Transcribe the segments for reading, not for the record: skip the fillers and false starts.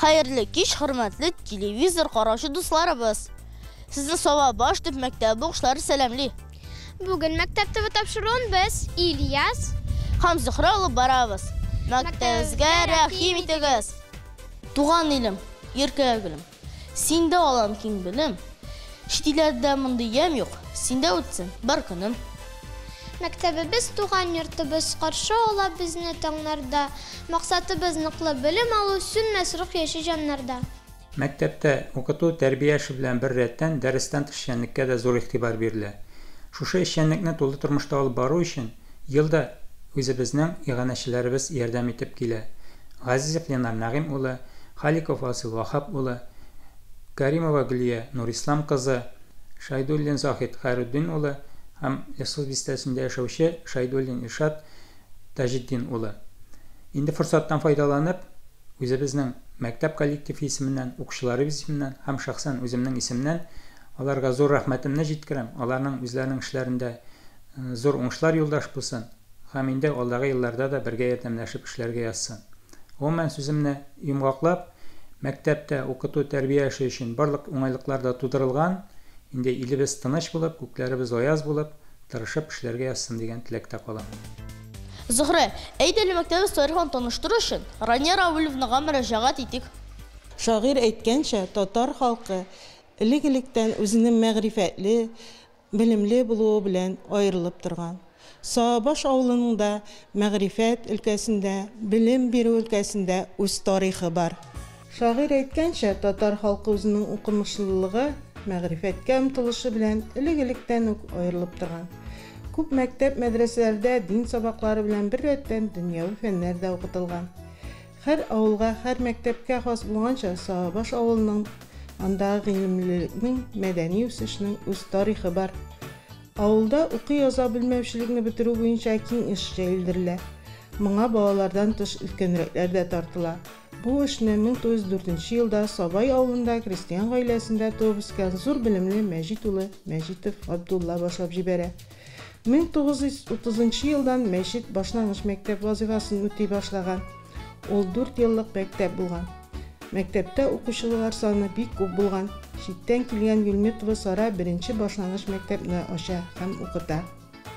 Хәерле кич, хөрмәтле телевизор караучы дусларыбыз! Сезне Сабабаш төп мәктәбе укучылары сәламли. Бүген Мәктәп ТВ тапшыруын без, Ильяс һәм Зөһрә алып барабыз. Мәктәбебезгә рәхим итегез! Туган илем, иркә гөлем, Синдә алам киң белем. Чит илләрдә мондый ямь юк, Синдә үтсен бар көнем. Мәктәбебез туган йортыбыз, Каршы ала безне таңнарда. Максатыбыз ныклы белем алу, Сүнмәс рух яши җаннарда. Мәктәптә укыту, тәрбия эше белән бер рәттән дәрестән тыш эшчәнлеккә дә зур игътибар бирелә. Шушы эшчәнлекне тулы тормышта алып бару өчен ел да үзебезнең иганәчеләребез ярдәм итеп килә, Газизов Ленар Нәгыйм улы, Халиков Васил Ваһап улы, Кәримова Гөлия Нурислам кызы, Шәйдуллин Заһид Хәйретдин улы һәм Лесхоз бистәсендә яшәүче Шәйдуллин Илшат Таҗетдин улы. Инде форсаттан файдаланып, үзебезнең мәктәп коллективы исеменнән, укучыларыбыз исеменнән һәм шәхсән үземнең исемнән аларга зур рәхмәтемне җиткерәм, аларның үзләренең эшләрендә зур уңышлар юлдаш булсын һәм инде алдагы елларда да бергә ярдәмләшеп эшләргә язсын. Гомумән, сүземне йомгаклап, мәктәптә укыту-тәрбия эше өчен барлык уңайлыклар да тудырылган, инде илебез тыныч булып, күкләребез аяз булып, тырышып эшләргә язсын дигән теләктә калам. Зөһрә, әйдә әле мәктәбебез тарихын таныштыру өчен Рания Равиловнага мөрәҗәгать итик. Шагыйрь әйткәнчә, татар халкы элек-электән үзенең мәгърифәтле, белемле булуы белән аерылып торган. Сабабаш авылының да мәгърифәт өлкәсендә, белем бирү өлкәсендә үз тарихы бар. Шагыйрь әйткәнчә, татар халкы үзенең укымышлылыгы, мәгърифәткә омтылышы белән элек-электән үк аерылып торган. Күп мәктәп-мәдрәсәләрдә дин сабаклары белән беррәттән дөньяви фәннәр дә укытылган. Һәр авылга, һәр мәктәпкә хас булганча, Сабабаш авылының, андагы гыйлемлелекнең, мәдәни үсешнең үз тарихы бар. Авылда укый-яза белмәүчелекне бетерү буенча киң эш җәелдерелә. Моңа балалардан тыш өлкәнрәкләр дә тартыла. Бу эшне 1904 нче елда Сабай авылында крестьян гаиләсендә туып үскән зур белемле Мәҗит улы Мәҗитов Габдулла башлап җибәрә. 1930 нчы елдан мәчет башлангыч мәктәп вазыйфасын үти башлаган. Ул дүрт еллык мәктәп булган. Мәктәптә укучылар саны бик күп булган. Читтән килгән Юльметова Сара беренче башлангыч мәктәпне ача һәм укыта.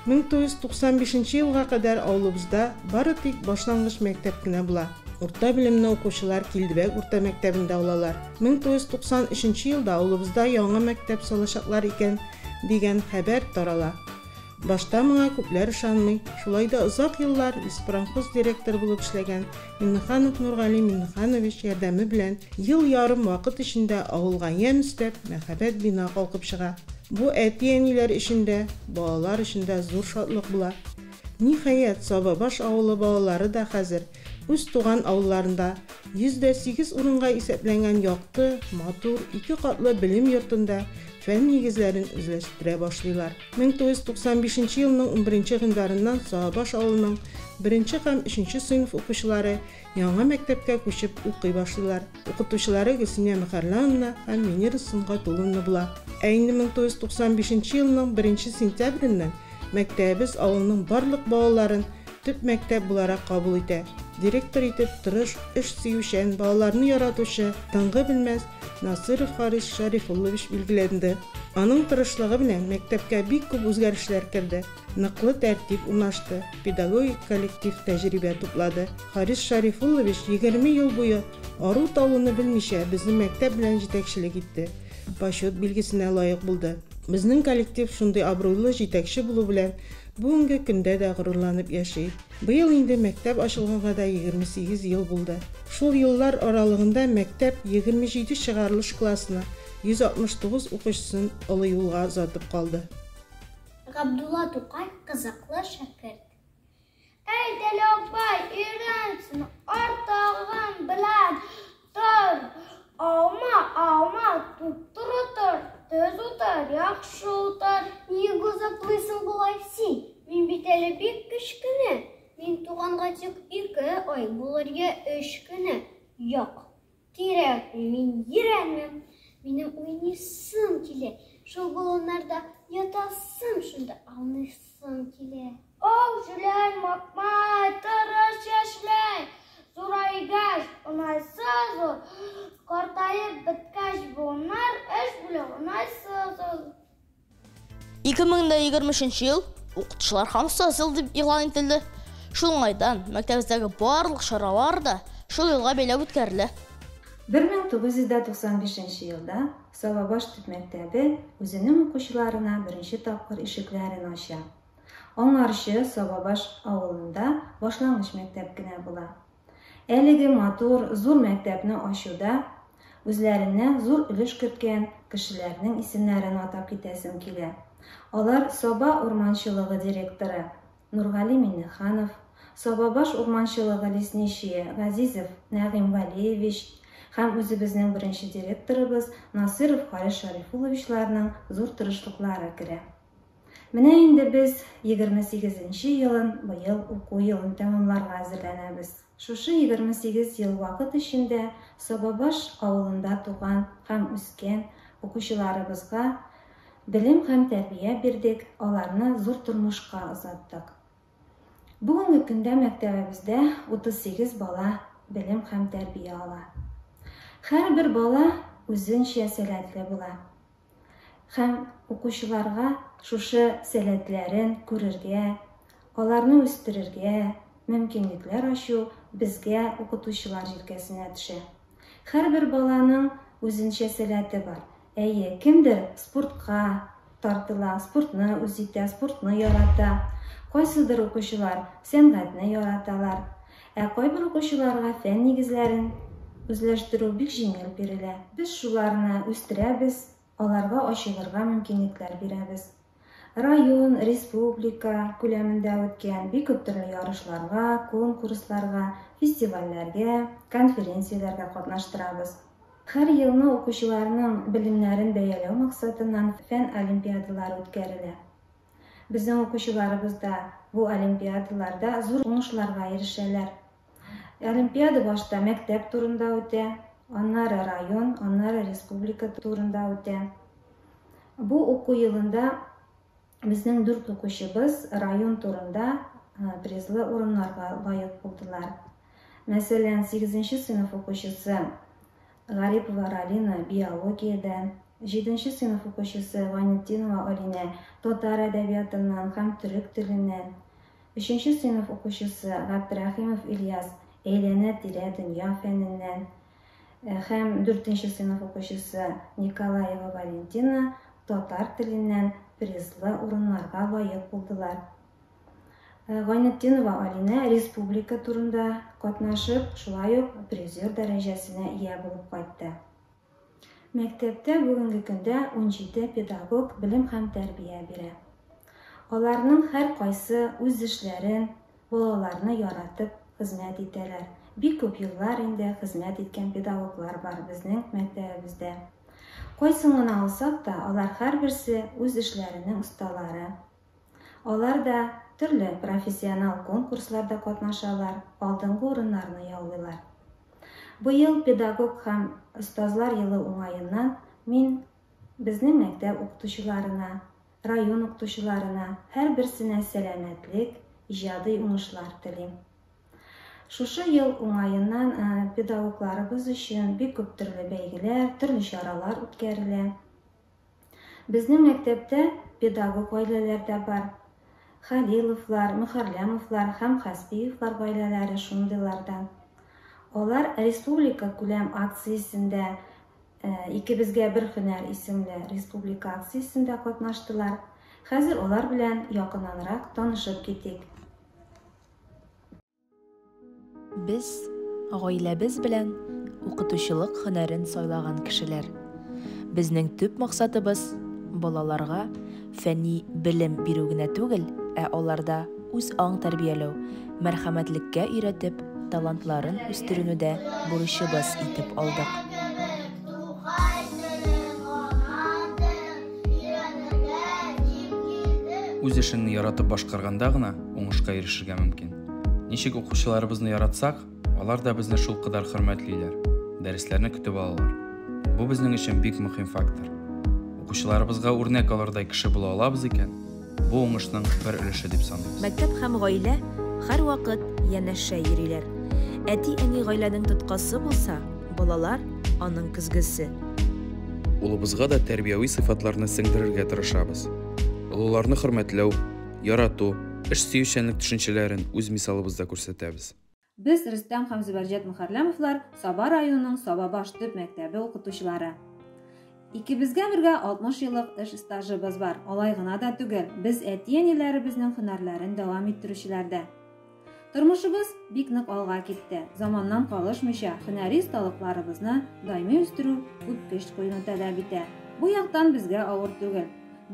1995 нче елга кадәр авылыбызда бары тик башлангыч мәктәп кенә була. Урта белемне укучылар Килдебәк урта мәктәбендә алалар. 1993 нче елда авылыбызда яңа мәктәп салачаклар икән, дигән хәбәр тарала. Башта моңа күпләр ышанмый, шулай да озак еллар леспромхоз директоры булып эшләгән Миннеханов Нургали Миннеханович ярдәме белән ел ярым вакыт эчендә авылга ямь өстәп, мәһабәт бина калкып чыга. Бу әти-әниләр өчен дә, балалар өчен дә зур шатлык була. Ниһаять, Сабабаш авылы балалары да хәзер үз туган авылларында 108 урынга исәпләнгән якты, матур, ике катлы белем йортында фән нигезләрен үзләштерә башлыйлар. 1995 нче елның унберенче гыйнварыннан Сабабаш авылының беренче һәм өченче сыйныф укучылары яңа мәктәпкә күчеп укый башлыйлар. Укытучылары Гөлсинә Мөхәрлановна һәм Минира Сөнгатулловна була. Ә инде 1995 нче елның беренче сентябреннән мәктәбебез авылның барлык балаларын төп мәктәп буларак кабул итә. Директор итеп тырыш, эш сөючән, балаларны яратучы, тынгы белмәс Насыйров Харис Шәрифуллович билгеләнде. Аның тырышлыгы белән мәктәпкә бик күп үзгәрешләр керде, ныклы тәртип урнашты, педагогик коллектив тәҗрибә туплады. Харис Шәрифуллович 20 ел буе ару-талуны белмичә безнең мәктәп белән җитәкчелек итте, Почет билгесенә лаек булды. Безнең коллектив шундый абруйлы җитәкче булу белән бүгенге көндә дә горурланып яши. Быел инде мәктәп ачылганга да 28 ел булды. Шул еллар аралыгында мәктәп 27 чыгарылыш классны, 169 укучысын олы юлга озатып калды. Габдулла Тукай кызыклы шәкерт. Әйт әле, апай, өйрәнсен, артыгын белән тор. Аума, аума, туп-туры тор, төз утыр, яхшы утыр. Ник газаплыйсың болай син? Мин бит әле бик кечкенә. Мин туганга тик ике ай булыр я өч кенә. Юк, Кирәкми, мин йөрәмим. Минем уйныйсым килә. Шул болыннарда ятасым, шунда ауныйсым килә. Ау, җүләр мапмай, тырыш яшьләй, Зурайгач, унайсы зур. 2023 ел укытучылар һәм остаз елы дип игълан ителде. Шул уңайдан мәктәбебездәге барлык чаралар да шул елга бәйләп үткәрелә. 1995 нче елда Сабабаш төп мәктәбе үзенең укучыларына беренче тапкыр ишекләрен ача. Аңарчы Сабабаш авылында башлангыч мәктәп кенә була. Әлеге матур, зур мәктәпне ачуда үзләреннән зур өлеш керткән кешеләрнең исемнәрен атап китәсем килә. Алар Саба урманчылыгы директоры Нургали Миннеханов, Сабабаш урманчылыгы лесничие Газизов Нәгыйм Вәлиевич һәм үзебезнең беренче директорыбыз Насыйров Харис Шарифулловичларның зур тырышлыклары керә. Менә инде без 28 нче елын быел уку елын тәмамларга әзерләнәбез. Шушы 28 ел вакыт эчендә Сабабаш авылында туган һәм үскән укучыларыбызга белем һәм тәрбия бирдек, аларны зур тормышка озаттык. Бүгенге көндә мәктәбебездә 38 бала белем һәм тәрбия ала. Һәрбер бала үзенчә сәләтле була. Һәм укучыларга шушы сәләтләрен күрергә, аларны үстерергә мөмкинлекләр ачу безгә, укытучылар җилкәсенә төшә. Һәрбер баланың үзенчә сәләте бар. Әйе, кемдер спортка тартыла, спортны үз итә, спортны ярата. Кайсыдыр укучылар сәнгатьне яраталар. Ә кайбер укучыларга фән нигезләрен үзләштерү бик җиңел бирелә. Без шуларны үстерәбез, аларга ачылырга мөмкинлекләр бирәбез. Район, республика күләмендә үткән бик күп төрле ярышларга, конкурсларга, фестивальләргә, конференцияләргә катнаштырабыз. Һәр елны укучыларның белемнәрен бәяләү максатыннан фән олимпиадалары үткәрелә. Безнең укучыларыбыз да бу олимпиадаларда зур уңышларга ирешәләр. Олимпиада башта мәктәп турында үтә, аннары район, аннары республика турында үтә. Бу уку елында безнең дүрт укучыбыз район турында призлы урыннарга лаек булдылар. Мәсәлән, сигезенче сыйныф укучысы Гарипова Ралина биологиядән, җиденче сыйныф укучысы Гайнетдинова Алинә татар әдәбиятыннан һәм төрек теленнән, өченче сыйныф укучысы Габдрәхимов Ильяс әйләнә-тирә дөнья фәненнән һәм дүртенче сыйныф укучысы Николаева Валентина татар теленнән призлы урыннарга лаек булдылар. Гайнетдинова Алинә республика турында катнашып, шулай ук призер дәрәҗәсенә ия булып кайтты. Мәктәптә бүгенге көндә 17 педагог белем һәм тәрбия бирә. Аларның һәркайсы үз эшләрен, балаларны яратып хезмәт итәләр. Бик күп еллар инде хезмәт иткән педагоглар бар безнең мәктәбебездә. Кайсын гына алсак та, алар һәрберсе үз эшләренең осталары. Алар да төрле профессионал конкурсларда катнашалар, алдынгы урыннарны яулыйлар. Быел педагог һәм остазлар елы уңаеннан мин безнең мәктәп укытучыларына, район укытучыларына һәрберсенә сәламәтлек, иҗади уңышлар телим. Шушы ел уңаеннан педагогларыбыз өчен бик күп төрле бәйгеләр, төрле чаралар үткәрелә. Безнең мәктәптә педагог гаиләләр дә бар. Хәлиловлар, Мөхәрләмовлар һәм Хәсбиевлар гаиләләре шундыйлардан. Алар республика күләм акциясендә Икебезгә бер һөнәр исемле республика акциясендә катнаштылар. Хәзер алар белән якыннанрак танышып китик. Без, гаиләбез белән укытучылык һөнәрен сайлаган кешеләр. Безнең төп максатыбыз, балаларга фәнни белем бирү генә түгел, ә аларда үз-аң тәрбияләү, мәрхәмәтлеккә өйрәтеп, талантларын үстерүне дә бурычыбыз итеп алдык. Үз эшеңне яратып башкарганда гына уңышка ирешергә мөмкин. Ничек укучыларыбызны яратсак, алар да безне шулкадәр хөрмәтлиләр, дәресләрне көтеп алалар. Бу безнең өчен бик мөһим фактор. Укучыларыбызга үрнәк алырдай кеше була алабыз икән, бу уңышның бер өлеше дип саныйбыз. Мәктәп һәм гаилә һәрвакыт янәшә йөриләр. Әти-әни гаиләнең тоткасы булса, балалар, аның көзгесе. Улыбызга да тәрбияви сыйфатларны сеңдерергә тырышабыз. Олыларны хөрмәтләү, ярату, эш сөючәнлек төшенчәләрен үз мисалыбызда күрсәтәбез. Без Рөстәм һәм Зөбәрҗәт Мөхәрләмовлар Саба районының Сабабаш төп мәктәбе укытучылары. Икебезгә бергә 60 еллык эш стажыбыз бар. Алай гына да түгел, без әти-әниләребезнең һөнәрләрен дәвам иттерүчеләр дә. Тормышыбыз бик нык алга китте. Заманнан калышмыйча, һөнәри осталыкларыбызны даими үстерү күп көч куюны таләп итә. Бу яктан безгә авыр түгел.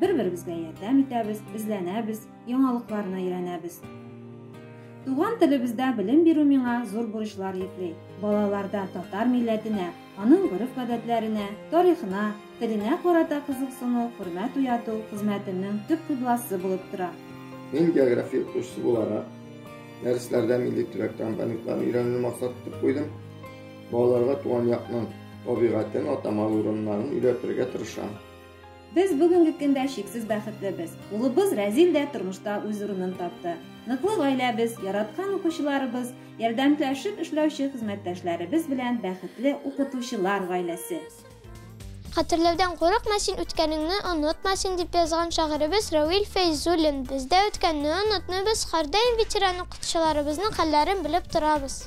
Бер-беребезгә ярдәм итәбез, эзләнәбез, яңалыкларны өйрәнәбез. Туган телебездә белем бирү миңа зур бурычлар йөкли. Балаларда татар милләтенә, аның гореф-гадәтләренә, тарихына, теленә карата кызыксыну, хөрмәт уяту хезмәтемнең төп кыйбласы булып тора. Мин география укытучысы буларак, дәресләрдә милли төбәк компонентларын өйрәнүне максат итеп куйдым. Балаларга туган якның табигатен, атамалы урыннарын өйрәтергә тырышам. Без бүгенге көндә чиксез бәхетлебез. Улыбыз Рәзил дә тормышта үз урынын тапты. Ныклы гаиләбез, яраткан укучыларыбыз, ярдәмләшеп эшләүче хезмәттәшләребез белән бәхетле укытучылар гаиләсе. Хәтерләүдән курыкма син, үткәнеңне онытма син, дип язган шагыйребез Равил Фәйзуллин. Без дә үткәнне онытмыйбыз, һәрдаим ветеран укытучыларыбызның хәлләрен белеп торабыз.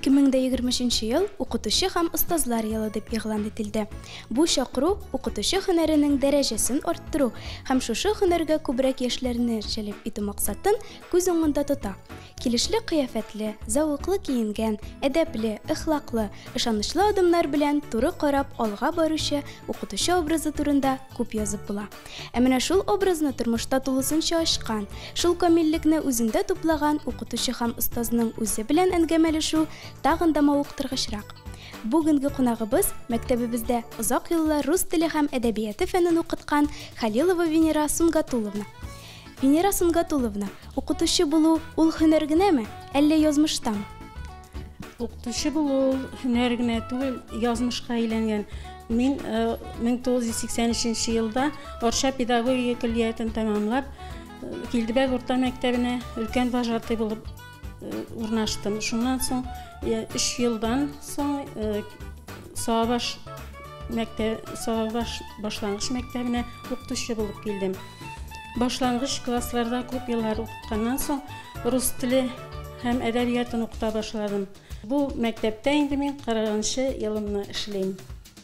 2023 ел Укытучы һәм остазлар елы дип игълан ителде. Бу чакыру укытучы һөнәренең дәрәҗәсен арттыру һәм шушы һөнәргә күбрәк яшьләрне җәлеп итү максатын күз уңында тота. Килешле кыяфәтле, зәвыклы киенгән, әдәпле, әхлаклы, ышанычлы адымнар белән туры карап алга баручы укытучы образы турында күп язып була. Ә менә шул образны тормышта тулысынча ачкан, шул камиллекне үзендә туплаган укытучы һәм остазның үзе белән әңгәмәләшү тагын да мавыктыргычрак. Бүгенге кунагыбыз мәктәбебездә озак еллар рус теле һәм әдәбияты фәнен укыткан Халилова Венера Сунгатуловна. Венера Сунгатуловна, укытучы булу ул һөнәр генәме, әллә язмыштамы? Укытучы булу ул һөнәр генә түгел, язмышка әйләнгән. Мин 1983 елда Арча педагогия көллиятен тәмамлап, Килдебәк урта мәктәбенә өлкән вожатый булып урнаштым. Шуннан соң 3 елдан соң Сабабаш мәктәп Сабабаш башлангыч мәктәбенә укытучы булып килдем. Башлангыч классларда күп еллар укытканнан соң рус теле һәм әдәбиятын укыта башладым. Бу мәктәптә инде мин 40 елымны эшлим.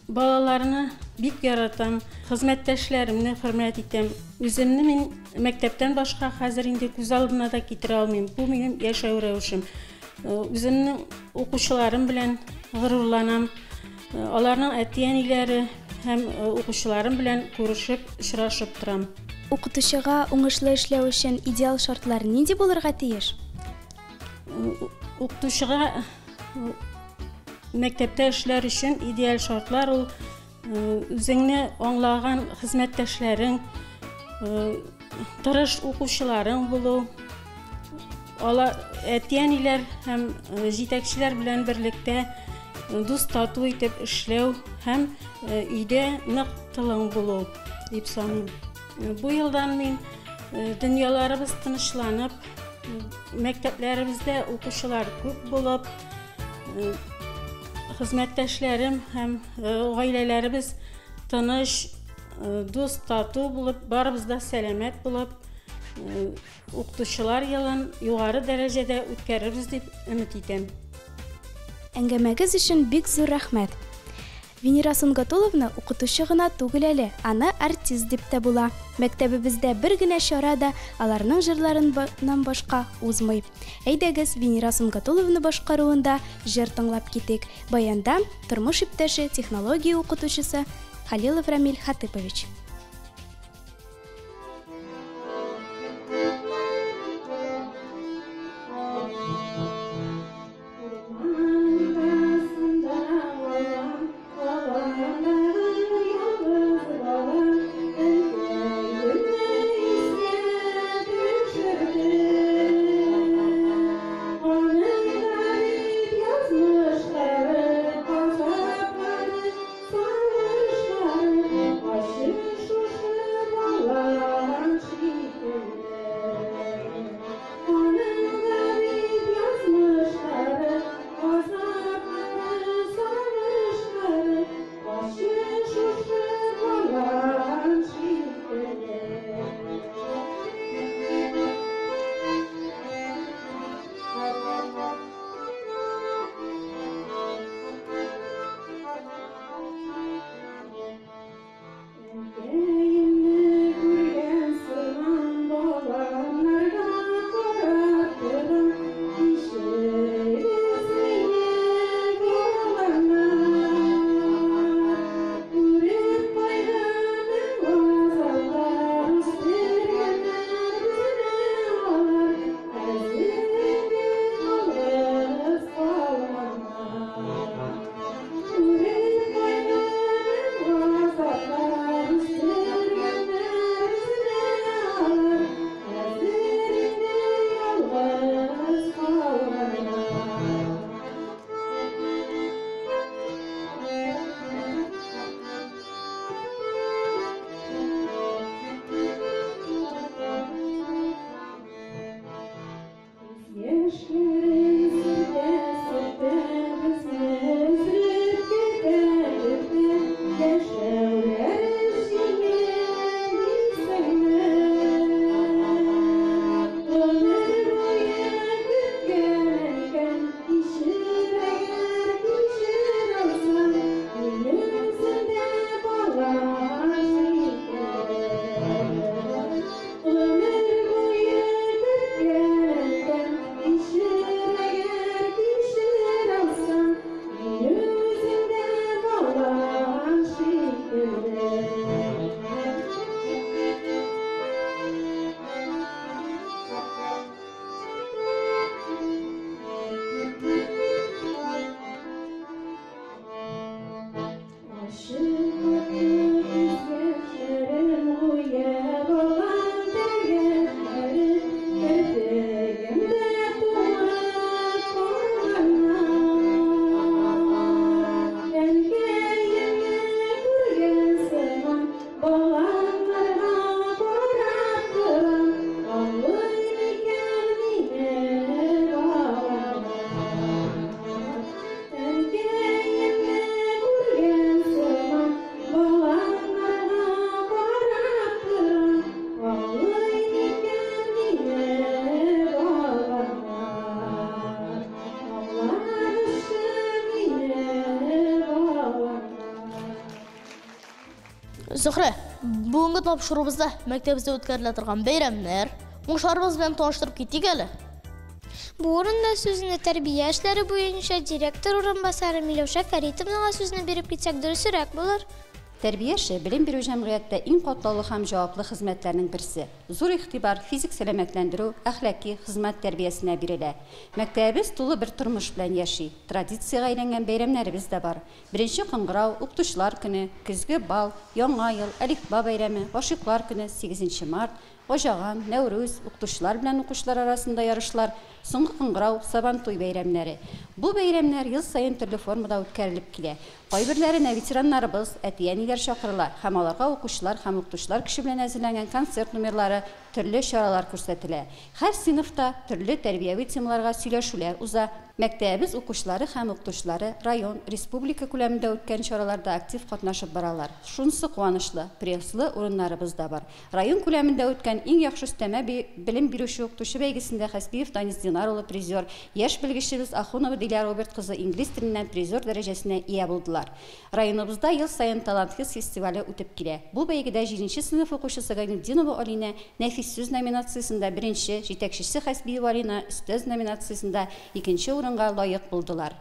Балаларны бик яратам, хезмәттәшләремне хөрмәт итәм. Үземне мин мәктәптән башка хәзер инде күз алдына да китерә алмыйм. Бу минем яшәү рәвешем. Үземнең укучыларым белән горурланам. Аларның әти-әниләре һәм укучыларым белән күрешеп, очрашып торам. Укытучыга уңышлы эшләү өчен идеал шартлар нинди булырга тиеш? Укытучыга мәктәптә эшләр өчен идеаль шартлар ул үзеңне аңлаган хезмәттәшләрең, тырыш укучыларың булу, алар әти-әниләр һәм җитәкчеләр белән берлектә дус тату итеп эшләү һәм өйдә нык тылың булу дип саныйм. Бу елдан мин дөньяларыбыз тынычланып, мәктәпләребездә укучылар күп булып, хезмәттәшләрем һәм гаиләләребез тыныч, дус, тату булып, барыбыз да сәламәт булып, укытучылар елын югары дәрәҗәдә үткәрербез дип өмет итәм. Әңгәмәгез өчен бик зур рәхмәт. Венера Сунгатуловна укытучы гына түгел әле, аны артист дип тә була. Мәктәбебездә бер генә чара да аларның җырларыннан башка узмый. Әйдәгез, Венера Сунгатуловна башкаруында җыр тыңлап китик. Баянда тормыш иптәше, технология укытучысы Халилов Рамиль Хатыпович. Язмышлары, Зөһрә, бүгенге тапшыруыбызда мәктәбебездә үткәрелә торган бәйрәмнәр, уңышларыбыз белән таныштырып китик әле. Бу урында сүзне тәрбия эшләре буенча директор урынбасары Миләүшә Фәритовнага сүзне биреп китсәк дөресрәк булыр. Тәрбия эше белем бирү җәмгыятьтә иң катлаулы һәм җаваплы хезмәтләрнең берсе. Зур игътибар физик сәламәтләндерү, әхлаки, хезмәт тәрбиясенә бирелә. Мәктәбебез тулы бер тормыш белән яши. Традициягә әйләнгән бәйрәмнәребез дә бар. Беренче кыңгырау, Укытучылар көне, Көзге бал, Яңа ел, Әлифба бәйрәме, Гашыйклар көне, сигезенче март, Аҗаган, Нәүрүз, укытучылар белән укучылар арасында ярышлар, Соңгы кыңгырау, Сабантуй бәйрәмнәре. Бу бәйрәмнәр ел саен төрле формада үткәрелеп килә. Кайберләренә ветераннарыбыз, әти-әниләр чакырыла һәм аларга укучылар һәм укытучылар көче белән әзерләнгән концерт номерлары, төрле чаралар күрсәтелә. Һәр сыйныфта төрле тәрбияви темаларга сөйләшүләр уза. Мәктәбебез укучылары һәм укытучылары район, республика күләмендә үткән чараларда актив катнашып баралар. Шунысы куанычлы, призлы урыннарыбыз да бар. Район күләмендә үткән Иң яхшы өстәмә белем бирүче укытучы бәйгесендә Хәсбиев Данис Динар улы призер, яшь белгечебез Ахунова Дилә Роберт кызы инглиз теленнән призер дәрәҗәсенә ия булдылар. Районыбызда ел саен Талант-фест фестивале үтеп килә. Бу бәйгедә җиденче сыйныф укучысы Гайнетдинова Алинә Нәфис сүз номинациясендә беренче, җитәкчесе Хәсбиева Алина Өстәз номинациясендә икенче урынга лаек булдылар.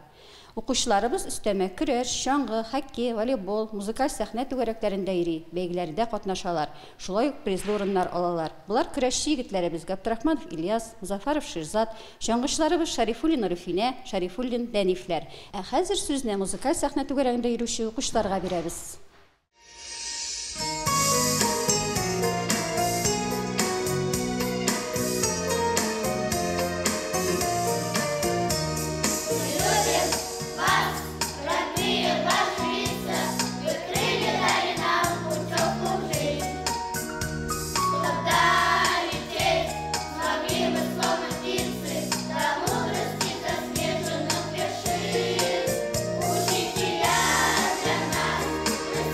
Укучыларыбыз өстәмә көрәш, чаңгы, хоккей, волейбол, музыкаль сәхнә түгәрәкләрендә йөри, бәйгеләрдә катнашалар, шулай ук призлы урыннар алалар. Болар көрәшче егетләребез Габдрахманов Ильяс, Мозафаров Ширзат, чаңгычыларыбыз Шәрифуллина Руфинә, Шәрифуллин Дәнифләр. Ә хәзер сүзне музыкаль сәхнә түгәрәгендә йөрүче укучыларга бирәбез. Учителя для нас.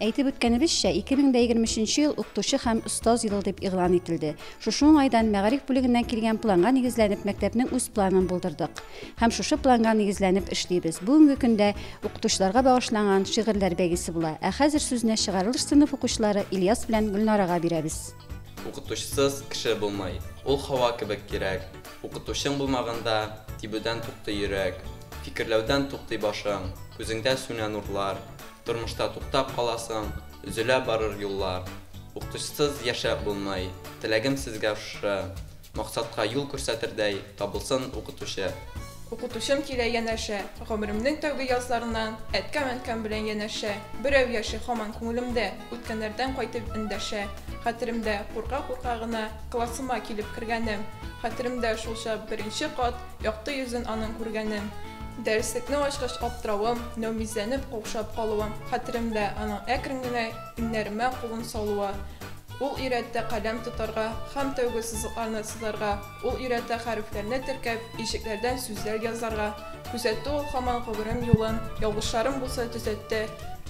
Әйтеп үткәнебезчә, 2023 ел укытучы һәм остаз елы дип игълан ителде. Шушы уңайдан мәгариф бүлегеннән килгән планга нигезләнеп мәктәпнең үз планын булдырдык. Һәм шушы планга нигезләнеп эшлибез. Бүгенге көндә укытучыларга багышланган шигырьләр бәйгесе була. Ә хәзер сүзне чыгарылыш сыйныф укучылары Ильяс белән Гөлнарага бирәбез. Укытучысыз кеше булмый. Ул һава кебек кирәк. Укытучың булмаганда, тибүдән туктый йөрәк. Фикерләүдән туктый башың, күзеңдә сүнә нурлар. Тормышта туктап каласың, өзелә барыр юллар. Укытучысыз яшәп булмый. Теләгем сезгә шушы. Максатка юл күрсәтердәй табылсын укытучы. Укытучым килә янәшә, Гомеремнең тәүге язларыннан Әткәм-әнкәм белән янәшә. Берәү яши һаман күңелемдә, Үткәннәрдән кайтып эндәшә. Хәтеремдә, курка-курка гына Классыма килеп кергәнем. Хәтеремдә, шулчак беренче кат Якты йөзен аның күргәнем. Дәреслекне ачкач аптыравым, Нәүмизләнеп, каушап калуым. Хәтеремдә, аның әкрен генә Иңнәремә кулын салуы. Ул өйрәтте каләм тотарга Һәм тәүге сызыкларны сызарга. Ул өйрәтә хәрефләрне теркәп, Иҗекләрдән сүзләр язарга. Күзәтте ул һаман гомерем юлын, Ялгышларым булса төзәтте.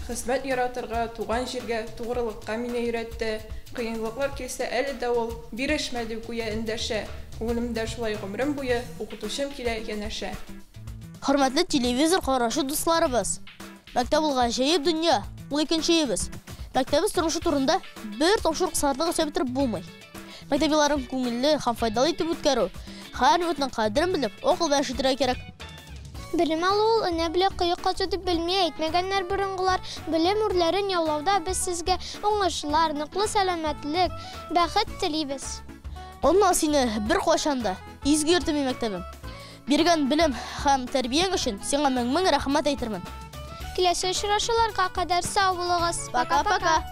Хезмәт яратырга, туган җиргә, Тугрылыкка мине өйрәтте. Кыенлыклар килсә әле дә ул, Бирешмә, дип гүя эндәшә. Күңелемдә шулай гомерем буе Укытучым килә янәшә. Хөрмәтле телевизор караучы дусларыбыз! Мәктәп ул гаҗәеп дөнья, ул икенче өебез. Мәктәбебез тормышы турында бер тапшыру кысаларда сөйләп бетереп булмый. Мәктәп елларын күңелле һәм файдалы итеп үткәрү, һәр минутның кадерен белеп, акыл белән эш итәргә кирәк. Белем алу ул энә белән кое казу дип белми әйтмәгәннәр борынгылар. Белем үрләрен яулауда без сезгә уңышлар, ныклы сәламәтлек, бәхет телибез. Онытмам сине беркайчан да, изге йортым мин мәктәбем. Биргән белем һәм тәрбияң өчен сиңа мең-мең рәхмәт әйтермен. Киләсе очрашуларга кадәр сау булыгыз. Пока-пока!